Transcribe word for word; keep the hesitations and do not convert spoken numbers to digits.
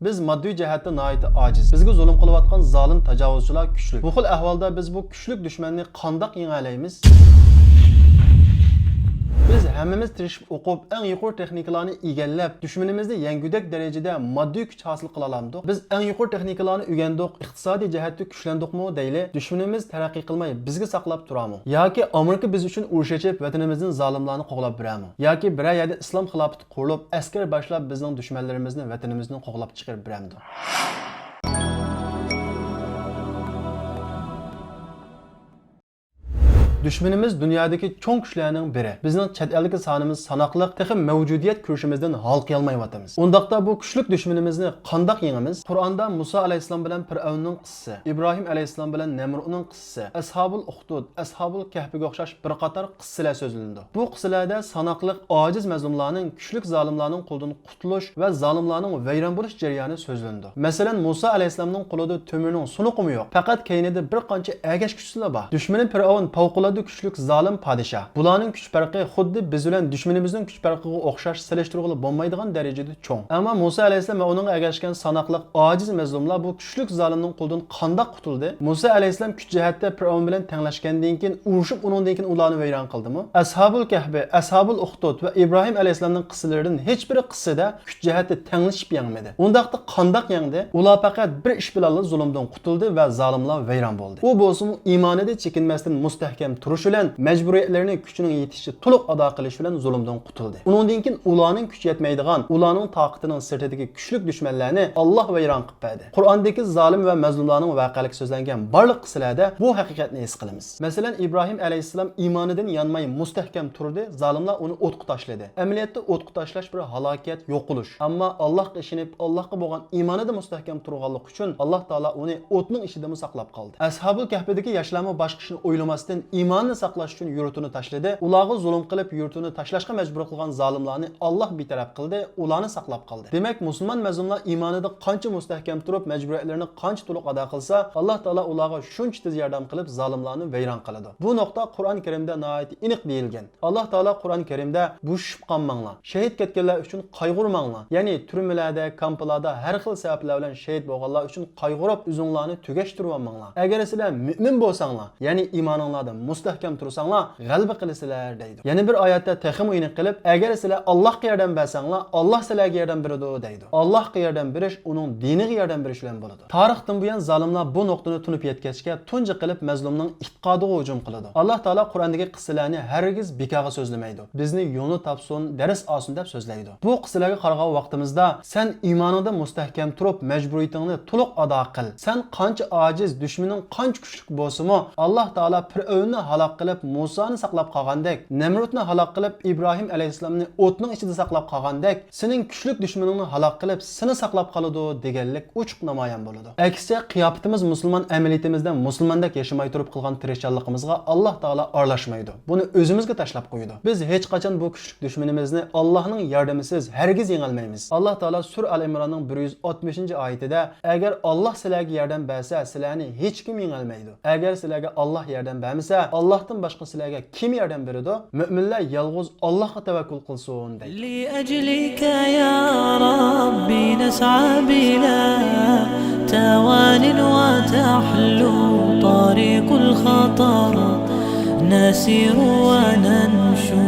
بىز ماددىي جەھەتتە ناھايىتى ئاجىز. بىزگە زۇلۇم قىلىۋاتقان زالىم تاجاۋۇزچىلار كۈچلۈك. بۇ خىل ئەھۋالدا بىز بۇ كۈچلۈك دۈشمەننى قانداق يېڭەلەيمىز؟ بىز ھەممىمىز تىرىشىپ ئوقۇپ، ئەڭ يۇقىرى تېخنىكىلارنى ئىگىلەپ، دۈشمىنىمىزنى يەڭگۈدەك دەرىجىدە ماددىي كۈچ ھاسىل قىلالامدۇق؟ بىز ئەڭ يۇقىرى تېخنىكىلارنى ئۆگەندۇق، ئىقتىسادىي جەھەتتە كۈچلەندۇقمۇ دەيلى، دۈشمىنىمىز تەرەققىي قىلماي بىزگە ساقلاپ تۇرامۇ؟ ياكى ئامېرىكا بىز ئۈچۈن ئۇرۇش ئېچىپ، ۋەتىنىمىزدىن زالىملارنى قوغلاپ بېرەمۇ؟ ياكى بىرەر يەردە ئىسلام خىلاپىتى قۇرۇلۇپ، ئەسكەر باشلاپ بىزنىڭ دۈشمەنلىرىمىزنى، ۋەتىنىمىزدىن قوغلاپ چىقىرىپ بېرەمدۇ؟ دۈشمىنىمىز دۇنيادىكى چوڭ كۈچلەرنىڭ بىرى. بىزنىڭ چەت ئەلدىكى سانىمىز ساناقلىق، تېخى مەۋجۇدىيەت كۈرىشىمىزدىن ھالقىيالمايۋاتىمىز. ئۇنداقتا بۇ كۈچلۈك دۈشمىنىمىزنى قانداق يېڭىمىز؟ قۇرئاندا مۇسا ئەلەيھىسسالام بىلەن پىرئەۋننىڭ قىسسىسى، ئىبراھىم ئەلەيھىسسالام بىلەن نەمرۇتنىڭ قىسسىسى، ئەسھابۇل ئۇخدۇد، ئەسھابۇل كەھپىگە ئوخشاش بىر قاتار قىسسىلەر سۆزلىنىدۇ. بۇ قىسسىلەردە ساناقلىق ئاجىز مەزلۇملارنىڭ كۈچلۈك زالىملارنىڭ قولىدىن قۇتۇلۇش ۋە زالىملارنىڭ ۋەيران بولۇش جەريانى سۆزلىنىدۇ. مەسىلەن، مۇسا ئەلەيھىسسالامنىڭ قولىدا تۆمۈرنىڭ سۇنۇقىمۇ يوق، پەقەت كەينىدە بىر قانچە ئەگەش كۈچىلا بار. دۈشمىنى پىرئەۋن پەۋقۇلئاددە كۈچلۈك زالىم پادىشاھ. بۇلارنىڭ كۈچ پەرقى خۇددى بىز بىلەن دۈشمىنىمىزنىڭ كۈچ پەرقىغا ئوخشاش، سېلىشتۇرغىلى بولمايدىغان دەرىجىدە چوڭ. ئەمما مۇسا ئەلەيھىسسالام ۋە ئۇنىڭغا ئەگەشكەن ساناقلىق ئاجىز مەزلۇملار بۇ كۈچلۈك زالىمنىڭ قولىدىن قانداق قۇتۇلدى؟ مۇسا ئەلەيھىسسالام كۈچ جەھەتتە پىرئەۋن بىلەن تەڭلەشكەندىن كېيىن ئۇرۇشۇپ، ئۇنىڭدىن كېيىن ئۇلارنى ۋەيران قىلدىمۇ؟ ئەسھابۇل كەھپى، ئەسھابۇل ئۇخدۇد ۋە ئىبراھىم ئەلەيھىسسالامنىڭ قىسسىلىرىدىن ھېچبىرى قىسسىدە كۈچ جەھەتتە تەڭلىشىپ يەڭمىدى. ئۇنداقتا قانداق يەڭدى؟ ئۇلار پەقەت بىر ئىش بىلەنلا زۇلۇمدىن قۇتۇلدى ۋە زالىملار ۋەيران بولدى. ئۇ بولسىمۇ ئىمانىدا چېكىنمەستىن مۇستەھكەم تۇرۇش بىلەن، مەجبۇرىيەتلىرىنى كۈچىنىڭ يېتىشىچە تولۇق ئادا قىلىش بىلەن زۇلۇمدىن قۇتۇلدى. ئۇنىڭدىن كېيىن ئۇلارنىڭ كۈچى يەتمەيدىغان، ئۇلارنىڭ تاقىتىنىڭ سىرتىدىكى كۈچلۈك دۈشمەنلەرنى ئاللاھ ۋەيران قىلىپ بەردى. قۇرئاندىكى زالىم ۋە مەزلۇملارنىڭ ۋەقەلىكى سۆزلەنگەن بارلىق قىسسىلەردە بۇ ھەقىقەتنى ھېس قىلىمىز. مەسىلەن، ئىبراھىم ئەلەيھىسسالام ئىمانىدىن يانماي مۇستەھكەم تۇردى، زالىملار ئۇنى ئوتقا تاشلىدى. ئەمەلىيەتتە ئوتقا تاشلاش بىر ھالاكەت، يوقىلىش. ئەمما ئاللاھقا ئىشىنىپ، ئاللاھقا بولغان ئىمانىدا مۇستەھكەم تۇرغانلىقى ئۈچۈن ئاللاھ تائالا ئۇنى ئوتنىڭ ئىچىدىمۇ ساقلاپ قالدى. ئەسھابۇل كەھپىدىكى ياشلارمۇ باشقا ئىشنى ئويلىماستىن ئىمانىنى ساقلاش ئۈچۈن يۇرتىنى تاشلىدى. ئۇلارغا زۇلۇم قىلىپ يۇرتىنى تاشلاشقا مەجبۇر قىلغان زالىملارنى ئاللاھ بىتەرەپ قىلدى، ئۇلارنى ساقلاپ قالدى. دېمەك، مۇسۇلمان مەزلۇملار ئىمانىدا قانچە مۇستەھكەم تۇرۇپ، مەجبۇرىيەتلىرىنى قانچە تولۇق ئادا قىلسا، ئاللاھ تائالا ئۇلارغا شۇنچە تېز ياردەم قىلىپ، زالىملارنى ۋەيران قىلىدۇ. بۇ نۇقتا قۇرئان كەرىمدە ناھايىتى ئېنىق دېيىلگەن. ئاللاھ تائالا قۇرئان كەرىمدە، بوشىشىپ قالماڭلار، شېھىت كەتكەنلەر ئۈچۈن قايغۇرماڭلار، يەنى تۈرمىلەردە، كامپلاردا ھەر خىل سەۋەبلەر بىلەن شېھىت بولغانلار ئۈچۈن قايغۇرۇپ، ئۆزۈڭلارنى تۈگەشتۈرۈۋالماڭلار. ئەگەر سىلەر مۆمىن بولساڭلار، يەنى ئىمانىڭلاردا مۇستەھكەم تۇرساڭلار، غەلىبە قىلىسىلەر، دەيدۇ. يەنە بىر ئايەتتە تېخىمۇ ئېنىق قىلىپ، ئەگەر سىلەر ئاللاھقا ياردەم بەرسەڭلار، ئاللاھ سىلەرگە ياردەم بېرىدۇ، دەيدۇ. ئاللاھقا ياردەم بېرىش ئۇنىڭ دىنىغا ياردەم بېرىش بىلەن بولىدۇ. تارىختىن بۇيان زالىملار بۇ نۇقتىنى تونۇپ يەتكەچكە، تۇنجى قىلىپ مەزلۇمنىڭ ئېتىقادىغا ھۇجۇم قىلىدۇ. ئاللاھ تائالا قۇرئاندىكى قىسسىلەرنى ھەرگىز بىكارغا سۆزلىمەيدۇ. بىزنى يولنى تاپسۇن، دەرس ئالسۇن دەپ سۆزلەيدۇ. بۇ قىسسىلەرگە قارىغان ۋاقتىمىزدا، سەن ئىمانىڭدا مۇستەھكەم تۇرۇپ، مەجبۇرىيىتىڭنى تولۇق ئادا قىل. سەن قانچە ئاجىز، دۈشمىنىڭ قانچە كۈچلۈك بولسىمۇ، ئاللاھ تائالا پىرئەۋننى ھالاك قىلىپ، مۇسانى ساقلاپ قالغاندەك، نەمرۇتنى ھالاك قىلىپ، ئىبراھىم ئەلەيھىسسالامنى ئوتنىڭ ئىچىدە ساقلاپ قالغاندەك، سېنىڭ كۈچلۈك دۈشمىنىڭنى ھالاك قىلىپ، سېنى ساقلاپ قالىدۇ، دېگەنلىك ئوچۇق نامايان بولىدۇ. ئەكسىچە، قىياپىتىمىز مۇسۇلمان ئەمەلىيىتىمىزدە مۇسۇلماندەك ياشىماي تۇرۇپ قىلغان تىرىشچانلىقىمىزغا ئاللاھ تائالا ئارىلاشمايدۇ. بۇنى ئۆزىمىزگە تاشلاپ قويىدۇ. بىز ھېچقاچان بۇ كۈچلۈك دۈشمىنىمىزنى ئاللاھنىڭ ياردىمىسىز ھەرگىز يېڭەلمەيمىز. ئاللاھ تائالا سۈرە ئال ئىمراننىڭ بىر يۈز ئاتمىشىنچى ئايىتىدە، ئەگەر ئاللاھ سىلەرگە ياردەم بەرسە، سىلەرنى ھېچكىم يېڭەلمەيدۇ. ئەگەر سىلەرگە ئاللاھ ياردەم بەرمىسە، ئاللاھتىن باشقا سىلەرگە كىم ياردەم بېرىدۇ؟ مۆمىنلەر يالغۇز ئاللاھقا تەۋەككۈل قىلسۇن، دەيدۇ. لأجلك يا ربي نسعى بلا توان وتحلو طريق الخطر نسير وننشو